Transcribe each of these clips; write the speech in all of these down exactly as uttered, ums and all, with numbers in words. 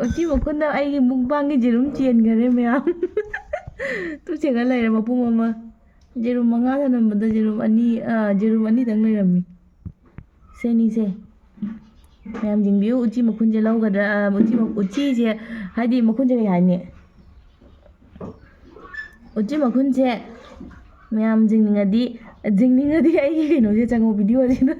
ꯎꯆꯤ ꯃꯈꯨꯟꯗ ꯑꯩꯒꯤ ꯃꯨꯛꯕꯥꯡꯒꯤ ꯖꯦꯔꯨꯝ ꯆꯦꯟꯈꯔꯦ ꯃꯌꯥꯝ꯫ ꯇꯨ ꯆꯦꯟꯈꯔ ꯂꯩꯔꯦ ꯃꯄꯨꯝ ꯑꯃ꯫ ꯖꯦꯔꯨꯝ ꯃꯉꯥ ꯊꯅꯝꯕꯗ ꯖꯦꯔꯨꯝ ꯑꯅꯤ, ꯑꯥ, ꯖꯦꯔꯨꯝ ꯑꯅꯤꯗꯪ ꯂꯩꯔꯝꯃꯤ꯫ ꯁꯦꯅꯤꯁꯦ꯫ ꯃꯌꯥꯝ ꯌꯦꯡꯕꯤꯌꯨ, ꯎꯆꯤ ꯃꯈꯨꯟꯁꯦ ꯂꯧꯒꯗ꯭ꯔꯥ? ꯑꯥ, ꯎꯆꯤ ꯃ-, ꯎꯆꯤꯁꯦ, ꯍꯥꯏꯗꯤ ꯃꯈꯨꯟꯁꯦ ꯀꯩ ꯍꯥꯏꯅꯤ? ꯎꯆꯤ ꯃꯈꯨꯟꯁꯦ ꯃꯌꯥꯝ ꯌꯦꯡꯅꯤꯡꯉꯗꯤ, ꯌꯦꯡꯅꯤꯡꯉꯗꯤ ꯑꯩꯒꯤ ꯀꯩꯅꯣꯁꯦ ꯆꯪꯉꯣ, ꯚꯤꯗꯤꯑꯣꯁꯤꯗ꯫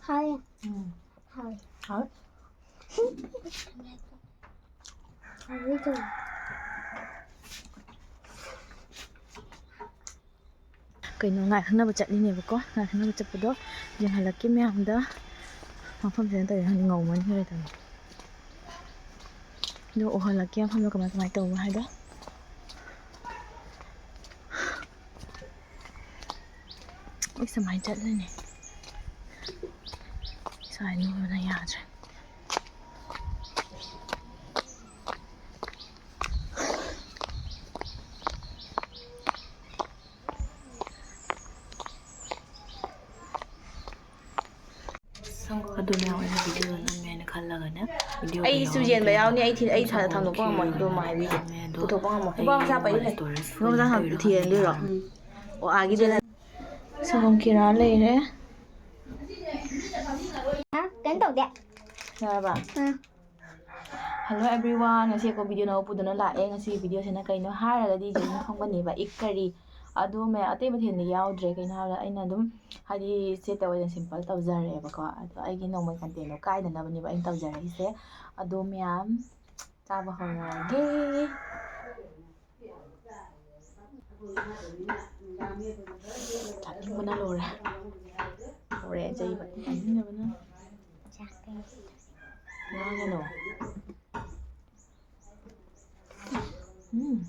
ꯍꯥꯎ꯫ ꯎꯝ꯫ ꯍꯥꯎ꯫ ꯍꯥꯎ꯫ ꯍꯥꯎ꯫ ꯀꯩꯅꯣ, ꯉꯥ ꯈꯪꯅꯕ ꯆꯠꯂꯤꯅꯦꯕꯀꯣ꯫ ꯉꯥ ꯈꯪꯅꯕ ꯆꯠꯄꯗꯣ ꯌꯦꯡꯍꯜꯂꯛꯀꯦ ꯃꯌꯥꯝꯗ꯫ ꯃꯐꯝꯁꯤꯅ ꯇꯧꯔꯤꯁꯦ ꯈꯪꯗꯦ, ꯉꯧꯃꯟꯈ꯭ꯔꯦ ꯇꯧꯔꯤꯁꯦ꯫ ꯑꯗꯣ ꯎꯍꯜꯂꯛꯀꯦ ꯃꯐꯝꯗꯣ ꯀꯃꯥꯏ ꯀꯃꯥꯏ ꯇꯧꯕ ꯍꯥꯏꯗꯣ꯫ ꯑꯩ ꯁꯨꯃꯥꯏꯅ ꯆꯠꯂꯅꯤ꯫ ꯁꯨꯃꯥꯏꯅ ꯎꯕꯅ ꯌꯥꯗ꯭ꯔꯦ꯫ ꯑꯗꯨꯅ ꯑꯣꯏꯅ ꯚꯤꯗꯤꯑꯣ ꯅꯝꯃꯦꯅ ꯈꯜꯂꯒꯅꯦ, ꯚꯤꯗꯤꯑꯣ ꯑꯩꯁꯨ ꯌꯦꯟꯕ ꯌꯥꯎꯅꯤ, ꯑꯩ ꯊꯤ-, ꯑꯩ ꯊꯥ-, ꯊꯥꯡꯗꯣꯛꯄ ꯉꯝꯃꯣꯏ, ꯑꯗꯨ ꯑꯃ ꯍꯥꯏꯕꯤꯒꯦ꯫ ꯄꯨꯊꯣꯛꯄ ꯉꯝꯃꯣꯏ꯫ ꯅꯨꯄꯥ ꯃꯆꯥ ꯄꯩ ꯂꯩ꯫ ꯅꯨꯄꯥ ꯃꯆꯥ ꯊꯤꯍꯟꯗꯣꯏꯔꯣ? ꯎꯝ꯫ ꯑꯣ, ꯑꯥꯒꯤꯗꯨꯅ꯫ ꯁꯪꯒꯣꯝ ꯈꯤꯔꯥ ꯂꯩꯔꯦ꯫ ꯍꯥ? ꯀꯩꯝ ꯇꯧꯗꯦ꯫ ꯌꯥꯔꯕ? ꯎꯝ꯫ Hello everyone, ꯉꯁꯤ ꯑꯩꯈꯣꯏ ꯚꯤꯗꯤꯑꯣ ꯑꯅꯧꯕ ꯄꯨꯗꯨꯅ ꯂꯥꯛꯑꯦ꯫ ꯉꯁꯤꯒꯤ ꯚꯤꯗꯤꯑꯣꯁꯤꯅ ꯀꯩꯅꯣ ꯍꯥꯏꯔꯒꯗꯤ ꯌꯦꯔꯨꯝ ꯊꯣꯡꯕꯅꯦꯕ, egg curry꯫ ꯑꯗꯣ ꯃꯌꯥꯝ ꯑꯇꯩ ꯃꯊꯦꯜꯗꯤ ꯌꯥꯎꯗ꯭ꯔꯦ, ꯀꯩꯅꯣ ꯍꯥꯏꯕꯗ ꯑꯩꯅ ꯑꯗꯨꯝ ꯍꯥꯏꯗꯤ ꯁꯦꯠꯇ ꯑꯣꯏꯅ simple ꯇꯧꯖꯔꯦꯕꯀꯣ꯫ ꯑꯗꯣ ꯑꯩꯒꯤ ꯅꯣꯡꯃꯩ contentꯗꯣ ꯀꯥꯏꯗꯅꯕꯅꯦꯕ ꯑꯩꯅ ꯇꯧꯖꯔꯛꯏꯁꯦ꯫ ꯑꯗꯣ ꯃꯌꯥꯝ ꯆꯥꯕ ꯍꯧꯔꯒꯦ꯫ ꯆꯥꯅꯤꯡꯕꯅ ꯂꯣꯏꯔꯦ꯫ ꯂꯣꯏꯔꯦ ꯆꯩꯕ꯫ ꯆꯥꯅꯤꯡꯗꯕꯅ꯫ ꯉꯥꯡꯒꯅꯣ꯫ ꯎꯝ꯫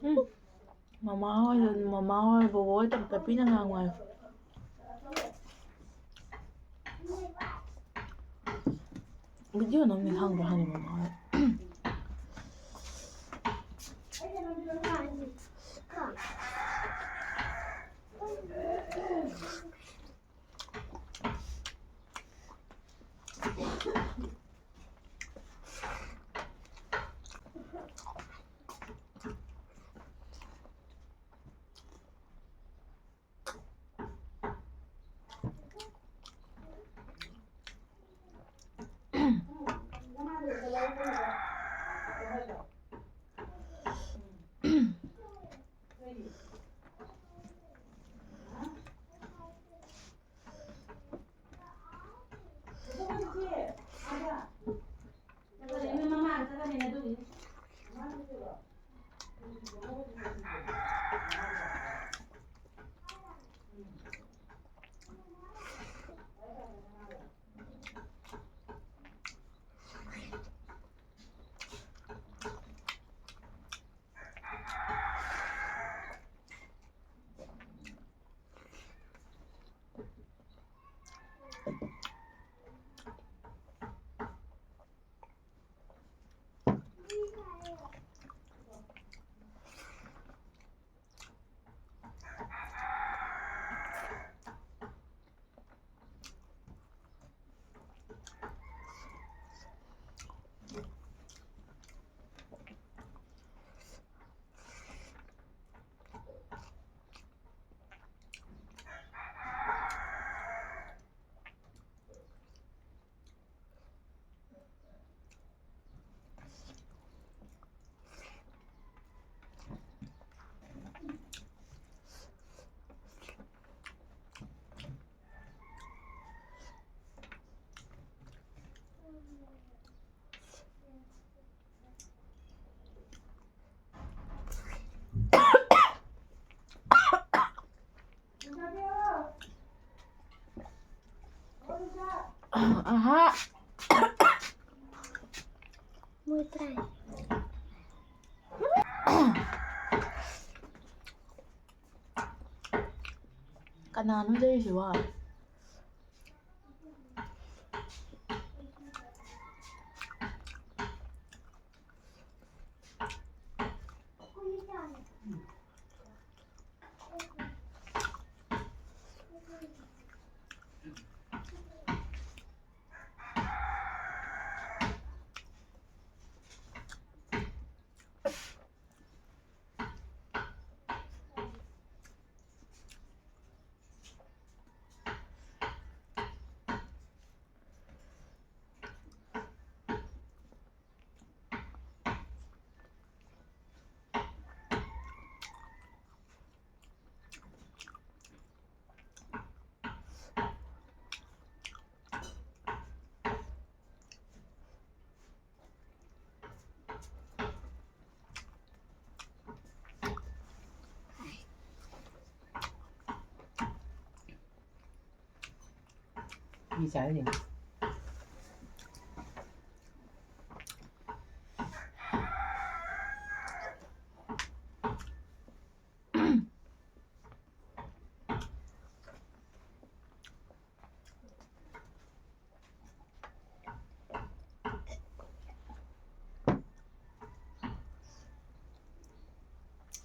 ꯎꯝ꯫ ꯃꯃꯥ ꯍꯣꯏ, ꯃꯃꯥ ꯍꯣꯏ, ꯕꯣꯕꯣ ꯍꯣꯏ ꯇꯞ ꯇꯞꯄꯤꯅ ꯉꯥꯡꯉꯣ ꯍꯥꯏꯌꯣ꯫ ꯚꯤꯗꯤꯑꯣ ꯅꯝꯃꯤ ꯈꯪꯕ꯭ꯔꯥ ꯍꯥꯏꯅ ꯃꯃꯥ ꯍꯣꯏ꯫ ꯑꯍꯥ꯫ ꯃꯣꯏ ꯇꯔꯥꯏ꯫ ꯀꯅꯥꯅꯣ ꯂꯩꯔꯤꯁꯤꯕꯣ? ꯃꯤ ꯆꯥꯔꯤꯅꯦ꯫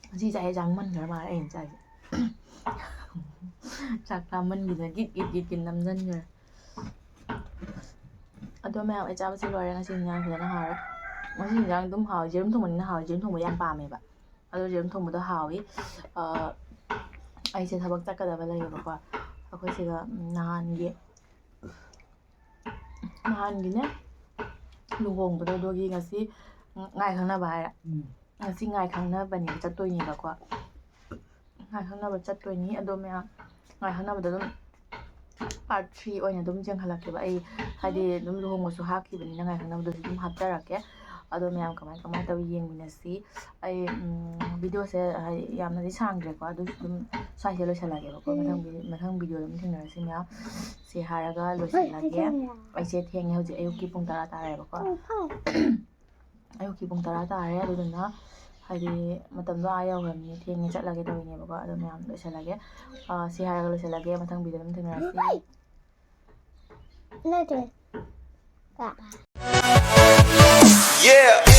ꯉꯁꯤ ꯆꯥꯛ ꯍꯦꯟꯖꯥꯡ ꯃꯟꯈ꯭ꯔ ꯃꯥꯜꯂꯦ ꯑꯩꯅ ꯆꯥꯏꯁꯦ꯫ ꯆꯥꯛ ꯂꯥꯝꯃꯟꯈꯤꯗꯅ ꯒꯤꯠ ꯒꯤꯠ ꯒꯤꯠ ꯒꯤꯠ ꯅꯝꯁꯤꯟꯈ꯭ꯔꯦ꯫ ꯑꯗꯣ ꯃꯌꯥꯝ, ꯑꯩ ꯆꯥꯕꯁꯤ ꯂꯣꯏꯔꯦ꯫ ꯉꯁꯤ ꯍꯤꯟꯖꯥꯡ ꯐꯖꯅ ꯍꯥꯎꯔꯦ꯫ ꯉꯁꯤ ꯍꯤꯟꯖꯥꯡ ꯑꯗꯨꯝ ꯍꯥꯎꯋꯦ꯫ ꯌꯦꯔꯨꯝ ꯊꯣꯡꯕꯅꯤꯅ ꯍꯥꯎꯋꯦ꯫ ꯌꯦꯔꯨꯝ ꯊꯣꯡꯕ ꯌꯥꯝ ꯄꯥꯝꯃꯦꯕ꯫ ꯑꯗꯣ ꯌꯦꯔꯨꯝ ꯊꯣꯡꯕꯗꯣ ꯍꯥꯎꯋꯤ꯫ ꯑ, ꯑꯩꯁꯦ ꯊꯕꯛ ꯆꯠꯀꯗꯕ ꯂꯩꯌꯦꯕꯀꯣ꯫ ꯑꯩꯈꯣꯏ ꯁꯤꯗ, ꯎꯝ, ꯅꯍꯥꯟꯒꯤ, ꯅꯍꯥꯟꯒꯤꯅꯦ, ꯂꯨꯍꯣꯡꯕꯗꯣ, ꯑꯗꯨꯒꯤ ꯉꯁꯤ, ꯎꯝ, ꯉꯥꯏ ꯈꯪꯅꯕ ꯍꯥꯏꯔꯦ꯫ ꯎꯝ꯫ ꯉꯁꯤ ꯉꯥꯏ ꯈꯪꯅꯕꯅꯦꯕ ꯆꯠꯇꯣꯏꯅꯦꯕꯀꯣ꯫ ꯉꯥꯏ ꯈꯪꯅꯕ ꯆꯠꯇꯣꯏꯅꯤ꯫ ꯑꯗꯣ ꯃꯌꯥꯝ, ꯉꯥꯏ ꯈꯪꯅꯕꯗꯣ ꯑꯗꯨꯝ part three ꯑꯣꯏꯅ ꯑꯗꯨꯝ ꯌꯦꯡꯍꯜꯂꯛꯀꯦꯕ꯫ ꯑꯩ ꯍꯥꯏꯗꯤ ꯑꯗꯨꯝ ꯂꯨꯍꯣꯡꯕꯁꯨ ꯍꯥꯞꯈꯤꯕꯅꯤꯅ ꯉꯥꯏ ꯈꯪꯅꯕꯗꯨꯁꯨ ꯑꯗꯨꯝ ꯍꯥꯞꯆꯔꯛꯀꯦ꯫ ꯑꯗꯣ ꯃꯌꯥꯝ ꯀꯃꯥꯏ ꯀꯃꯥꯏꯅ ꯇꯧꯋꯤ ꯌꯦꯡꯃꯤꯟꯅꯁꯤ꯫ ꯑꯩ ꯎꯝ, ꯚꯤꯗꯤꯑꯣꯁꯦ ꯍꯥꯏꯗꯤ ꯌꯥꯝꯅꯗꯤ ꯁꯥꯡꯗ꯭ꯔꯦꯀꯣ, ꯑꯗꯨꯁꯨ ꯑꯗꯨꯝ ꯁ꯭ꯋꯥꯏꯁꯦ ꯂꯣꯏꯁꯤꯜꯂꯒꯦꯕꯀꯣ꯫ ꯃꯊꯪ ꯚꯤ- ꯃꯊꯪ ꯚꯤꯗꯤꯑꯣꯗ ꯑꯗꯨꯝ ꯊꯦꯡꯅꯔꯁꯤ ꯃꯌꯥꯝ꯫ ꯁꯤ ꯍꯥꯏꯔꯒ ꯂꯣꯏꯁꯤꯜꯂꯒꯦ꯫ ꯑꯩꯁꯦ ꯊꯦꯡꯉꯦ, ꯍꯧꯖꯤꯛ ꯑꯌꯨꯛꯀꯤ ꯄꯨꯡ ꯇꯔꯥ ꯇꯥꯔꯦꯕꯀꯣ꯫ ꯑꯌꯨꯛꯀꯤ ꯄꯨꯡ ꯇꯔꯥ ꯇꯥꯔꯦ꯫ ꯑꯗꯨꯗꯨꯅ ꯍꯥꯏꯗꯤ ꯃꯇꯝꯗꯣ ꯑꯥ ꯌꯧꯈ꯭ꯔꯕꯅꯤ, ꯊꯦꯡꯉꯦ, ꯆꯠꯂꯒꯦ ꯇꯧꯔꯤꯅꯦꯕꯀꯣ꯫ ꯑꯗꯣ ꯃꯌꯥꯝ ꯂꯣꯏꯁꯤꯜꯂꯒꯦ꯫ ꯑꯥ, ꯁꯤ ꯍꯥꯏꯔꯒ ꯂꯣꯏꯁꯤꯜꯂꯒꯦ꯫ ꯃꯊꯪ ꯚꯤꯗꯤꯑꯣꯗ ꯑꯗꯨꯝ ꯊꯦꯡꯅꯔꯁꯤ꯫ ꯅꯠꯇꯦ꯫ Yeah.